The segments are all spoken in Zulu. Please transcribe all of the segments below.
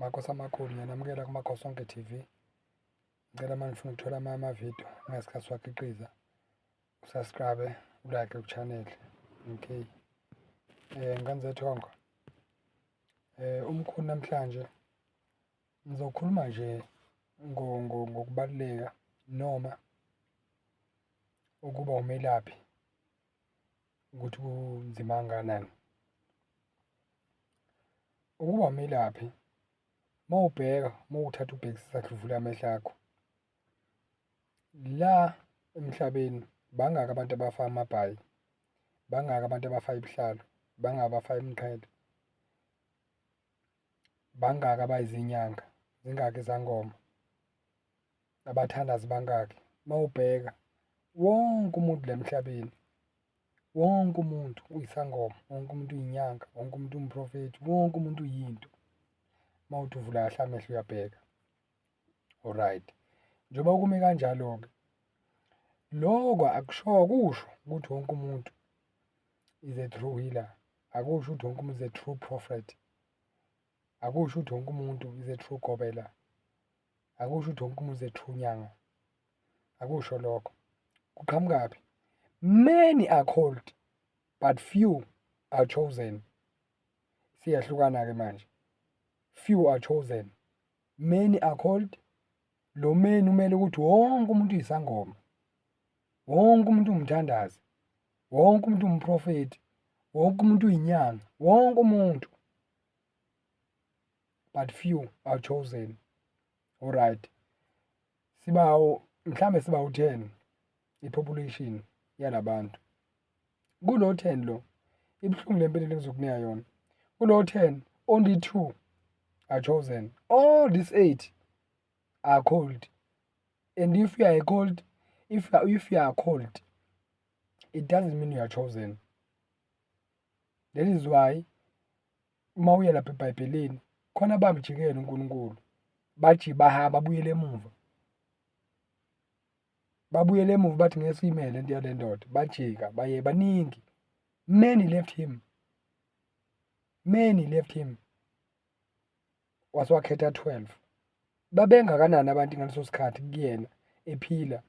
Makhosi amakhulu, ngiyanamukela kuMakhosi Onke TV. Ngicela uma nifuna ukuthola amanye amavidiyo ngesikhathi siwakhiqiza, usubscribe, ulike ku-channel. Okay. Ngane zethongo. Umkhulu namhlanje ngizokhuluma nje ngokubaluleka noma ukuba umelaphi ukuthi kunzima kangakanani. Ukuba umelaphi uma ubheka, uma uthatha ubhekisisa kahle uvule amehlo akho, la emhlabeni bangaki abantu abafaka amabhayi, bangaki abantu abafaka ibuhlalo, bangaki abafaka imiqhele, bangaki abayizinyanga, zingaki izangoma, abathandazi bangaki? Uma ubheka wonke umuntu la emhlabeni, wonke umuntu uyisangoma, wonke umuntu uyinyanga, wonke umuntu uwumprofethi, wonke umuntu uyinto. Uma uthi uvula kahle amehlo uyabheka. Alright. Njengoba kume kanjalo-ke, loko akusho kusho ukuthi wonke umuntu is a true healer, akusho ukuthi wonke umuntu is a true prophet, akusho ukuthi wonke umuntu is a true gobela, akusho ukuthi wonke umuntu is a true nyanga. Akusho lokho. Kuqhamukaphi? Many are called but few are chosen. Siyahlukana-ke manje. Few are chosen. Many are called. Lo many umele ukuthi wonke umuntu uyisangoma. Wonke umuntu umthandazi. Wonke umuntu umprofeti. Wonke umuntu uyinyanga. Wonke umuntu. But few are chosen. Alright. Sibawo mhlambe siba u-10 i-population yalabantu. Kulo 10 lo ibuhlungu lempilo engizokunika yona. Kulo 10 only 2 are chosen. All these 8 are called. And if you are called, if you are called, it doesn't mean you are chosen. That is why uma uya lapha eBhayibhelini khona bamjikela uNkulunkulu, bathi bahamba babuyele emuva, babuyele emuva bathi ngeke siyimele into yale ndoda, bajika baye baningi. Many left him, many left him, wase wakhetha 12. Babengakanani abantu ngaleso sikhathi kuyena ephila?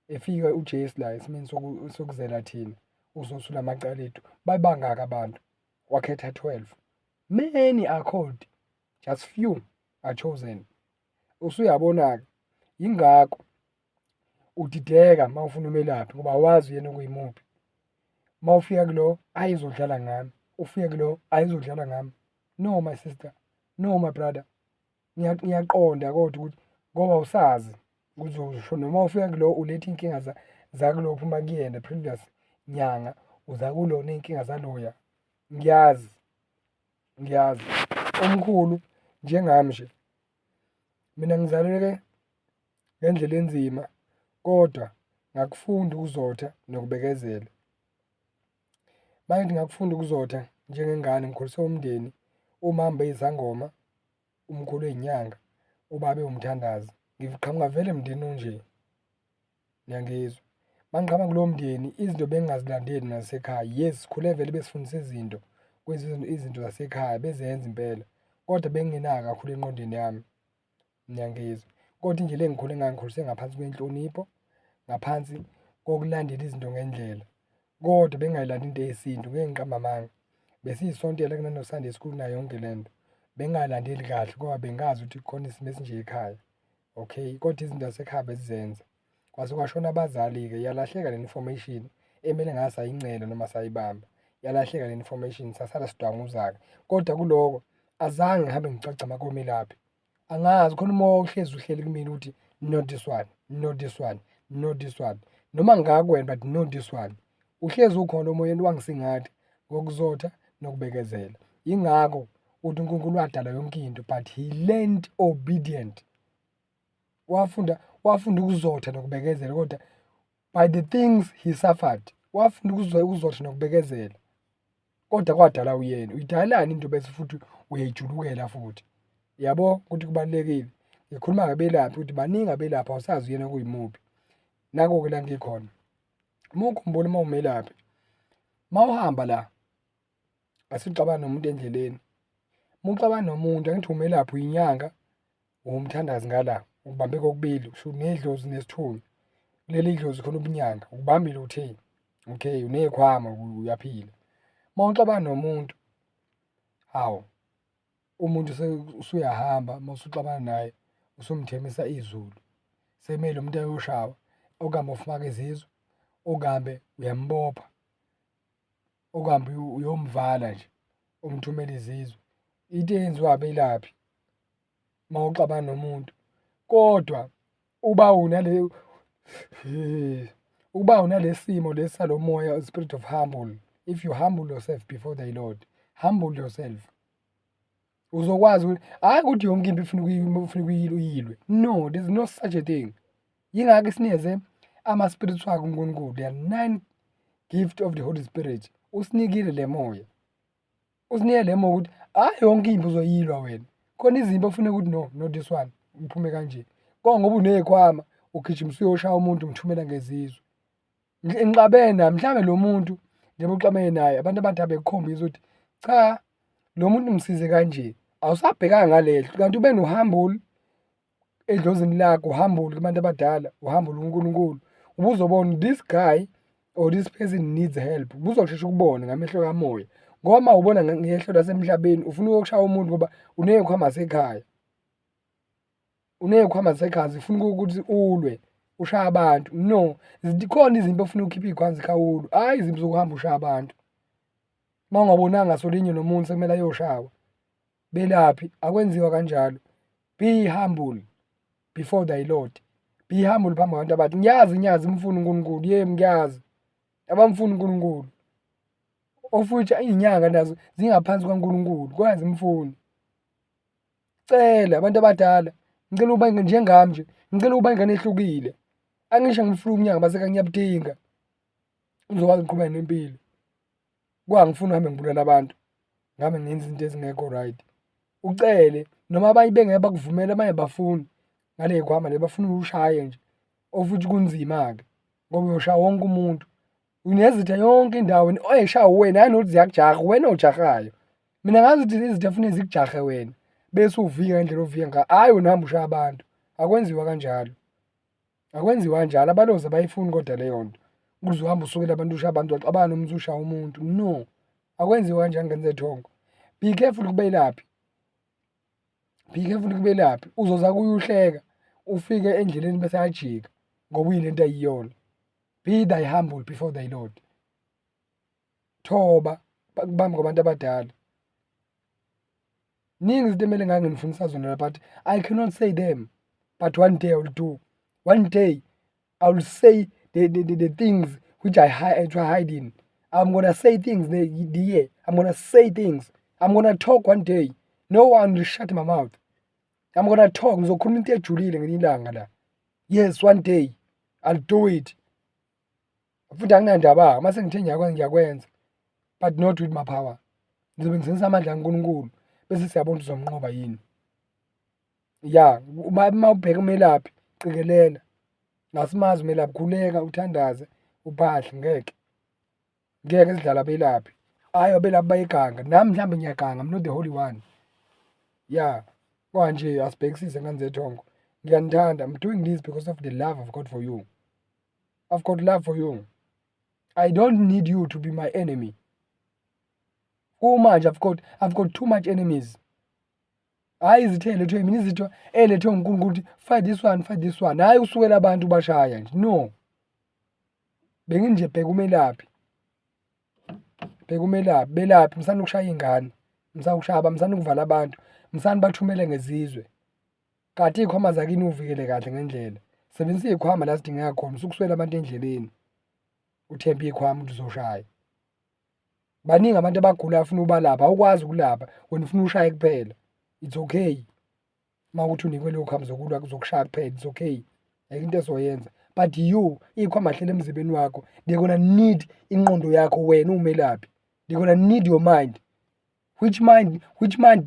Efika uJesu la esimeni sokuzela thina, uzosula amacala ethu, babangaka abantu? Wakhetha 12. Many are called, just few are chosen. Usuyabona-ke, yingakho udideka uma ufuna umelaphi, ngoba awazi uyena okuyimuphi. Uma ufika kulo, ayizodlala ngami, ufike kulo, ayizodlala ngami. No my sister, no my brother, ngiyaqonda kodwa ukuthi ngoba usazi uzosho noma ufika kulo uletha iy'nkinga zakulo uphuma kuyena previous nyanga, uza kulo ney'nkinga zaloya. Ngiyazi, ngiyazi omkhulu njengami nje, mina ngizalelwe ngendlela enzima kodwa ngakufunda ukuzotha nokubekezela. Uma ngithi ngakufunda ukuzotha njengengane, ngikhuliswe umndeni, umama eyisangoma, umkhulu eyinyanga, ubaba ewumthandazi. Ngiqhamuka vele emndenini onje, niyangizwa? Uma ngiqhamuka kulowo mndeni izinto bengingazilandeli nasekhaya. Yes, sikhule vele besifundisa izinto, kwezinye izinto zasekhaya bezenza impela, kodwa bengingenako kakhulu engqondweni yami, niyangizwa? Kodwa indlela engikhule ngayo, ngikhuliswe ngaphansi kwenhlonipho, ngaphansi kokulandela izinto ngendlela, kodwa bengingayilandeli into yesintu, ngeke ngiqambe amanga. Besiyisontela kunano-Sunday school nayo yonke le nto, bengingayilandeli kahle ngoba bengazi ukuthi kukhona isimo esinje ekhaya. Okay, kodwa izinto zasekhaya besizenza. Kwase kwashona abazali-ke, yalahleka le information emele ngabe sayincela noma sayibamba, yalahleka le information, sasala sidwanguza-ke. Kodwa kuloko azange ngihambe ngicagcama komelaphi, angazi khona umoya ohlezi uhleli kumina ukuthi not this one, not this one, not this one, noma ngingakwena but not this one. Uhlezi ukhona omoyeni wangisingatha ngokuzotha nokubekezela. Yingakho uthi uNkulunkulu wadala yonke into but he learned obedient. Wafunda ukuzotha nokubekezela, kodwa by the things he suffered wafunda ukuzotha nokubekezela, kodwa kwadala uyena. Uyidalelani into bese futhi uyayijulukela futhi? Yabo ukuthi kubalulekile. Ngikhuluma ngabelaphi ukuthi baningi abelaphi, awusazi uyena kuyimuphi. Nako-ke la ngikhona. Uma ukhumbula uma umelaphi, uma uhamba la, asixabana nomuntu endleleni. Uma uxabana nomuntu, angithi umelaphi, uyinyanga, uwumthandazi ngala, ukubambe kokubili, usho unedlozi nesithunywa. Kuleli dlozi khona ubunyanga, ukubambile utheni? Okay, uney'khwama uyaphila. Uma uxabana nomuntu, hawu, umuntu usuyahamba uma usuxabana naye, usumthemisa izulu, sekumele lo muntu ayoshawa, okuhambe ufaka izizwe, okuhambe uyambopha, okuhambe uyomvala nje, umthumele izizwe. Into eyenziwa abelaphi uma uxabana nomuntu, kodwa uba unale uba unale simo lesi salo moya, spirit of humble. If you humble yourself before the Lord, humble yourself, uzokwazi ukuthi hhayi ukuthi yonke into ifuna uyilwe. No, there's no such a thing. Yingakho sinikeze ama-spirits wakhe uNkulunkulu. There are 9 gift of the Holy Spirit. Usinikile le moya, usinike le moya ukuthi hhayi yonke impi uzoyilwa wena. Khona izimpi ofuna ukuthi no, not this one, uphume kanje. Kodwa ngoba uney'khwama, ugijima usuyoshaya umuntu, umthumela ngezizwe. Nixabene naye, mhlawumbe lo muntu njengoba uxabene naye, abantu abadala bekukhombisa ukuthi cha, lo muntu msize kanje, awusabhekanga ngalehlo, kanti ube no-humble edlozini lakho, uhambule kubantu abadala, uhambule kuNkulunkulu, ubuzobona this guy or this person needs help. Ubuzosheshe ukubone ngamehlo kamoya, ngoba uma ubona ngehlo lasemhlabeni ufuna ukuyokushaya umuntu ngoba uney'khwama zasekhaya. Uney'khwama zasekhaya zifuna ukuthi ulwe, ushaye abantu. No, zikhona izimpi ofuna ukhiphe iy'khwama zikhawulwe, hhayi izimpi zokuhamba ushaya abantu. Uma ungabonanga ngasolinye nomuntu sekumele ayoshawa. Belaphi, akwenziwa kanjalo. Be humble before thy Lord. Be humble phambi kwabantu abathi ngiyazi, ngiyazi imfuna uNkulunkulu. Yebo, ngiyazi. Abamfuni uNkulunkulu. Of which iy'nyanga nazo zingaphansi kwaNkulunkulu, kodwa azimfuni. Cela abantu abadala, ngicela ukuba njengami nje, ngicela ukuba ingane ehlukile. Angisho ngifuna ubunyanga basekhaya, ngiyabudinga. Ngizokwazi ukuqhubeka nempilo. Kwa ngifuna uhambe ngibulala abantu, ngihambe ngenza izinto ezingekho right. Ucele noma abanye bengeke bakuvumele, abanye abafuni ngale y'khwama le, bafuna ushaye nje. Of which kunzima-ke ngoba uyoshaya wonke umuntu. Unezitha yonke indawo oy'shaya uwena, hhayi nokuthi ziyakujaha, uwena ojahayo. Mina ngazi ukuthi izitha kufuneka zikujahe wena bese uvika ngendlela ovika ngayo, hhayi wena uhambe ushaya abantu. Akwenziwa kanjalo, akwenziwa kanjalo. Abalozi abayifuni kodwa leyo nto, ukuze uhambe usukele abantu ushaye abantu, waxabana nomuntu usushaya umuntu. No, akwenziwa kanjalo ngane zethongo. Be careful kubelaphi, be careful kubelaphi. Uzoza kuye uhleka, ufike endleleni bese ayajika ngoba uyilento ayiyona. Be thy humble before thy Lord. Thoba phambi kwabantu abadala. Ningi izinto emele ngake nginifundisa zona, but I cannot say them. But one day I will do. One day I will say the things which I hide, to hide in. I'm gonna say things the year. I'm gonna say things. I'm gonna talk one day. No one will shut my mouth. I'm gonna talk. Ngizokhuluma into ejulile ngelinye ilanga la. Yes, one day I'll do it. Futhi anginandaba, mase ngithe ngiyakwenza ngiyakwenza. But not with my power. Ngizobe ngisebenzisa amandla kaNkulunkulu bese siyabona ukuthi uzomnqoba yini. Ya, uma ubheka umelaphi, qikelela. Ngasimazi umelaphi, khuleka uthandaze, uphahle, ngeke. Ngeke sidlale abelaphi. Hhayi abelaphi bayiganga. Nami mhlawumbe ngiyaganga, I'm not the holy one. Ya, kwanje asibhekisise ngane zethongo. Ngiyanithanda. I'm doing this because of the love I've got for you. I've got love for you. I don't need you to be my enemy. Kumanje I've got too much enemies. Hhayi izitha ey'lethwe yimina, izitha ey'lethwe uNkulunkulu ukuthi fight this one, fight this one. Hhayi usukela abantu ubashaya nje. No. Benginje bheka umelaphi. Bheka umelaphi, belaphi musani ukushaya iy'ngane, musani ukushaya, musani ukuvala abantu, musani bathumele ngezizwe. Kanti iy'khwama zakini uvikele kahle ngendlela. Sebenzisa iy'khwama la zidingeka khona, usukuswela abantu endleleni. Uthembe iy'khwama ukuthi uzoshaya. Baningi abantu abagulayo afuna ubalapha, awukwazi ukulapha, wena ufuna ushaye kuphela. It's okay. Uma kuwukuthi unikwe leyo khwama zokulwa zokushaya kuphela, it's okay. Ayikho into ezoyenza. But you, iy'khwama zihleli emzimbeni wakho, they gonna need ingqondo yakho wena uwumelaphi. They gonna need your mind. Which mind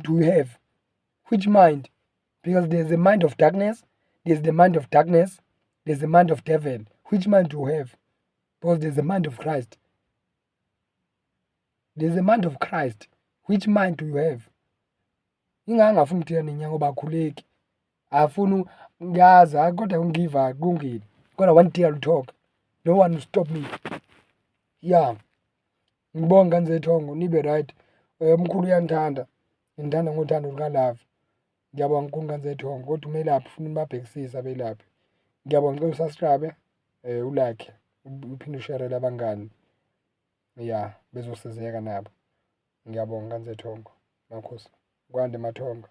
do you have? Which mind? Because there's a mind of darkness, there's the mind of darkness, there's the mind of devil. Which mind do you have? Because there's a mind of Christ. There's a mind of Christ. Which mind do you have? Yingakho ngingafuni ukudila nenyanga ngoba akhuleki. Afuni ngiyazi hhayi kodwa ungiva kulungile. Kodwa one day I will talk. No one will stop me. Ya. Ngibonge ngane zethongo nibe right. Umkhulu uyanithanda, nginithanda ngothando luka-love. Ngiyabonga kakhulu ngane zethongo kodwa umelaphi ufuna nibabhekisise abelaphi. Ngiyabonga, ngicela u-subscribe, u-like, uphinde usherele abangani. Ya, bezosizeka nabo. Ngiyabonga ngane zethongo. Makhosi. Kwande mathongo.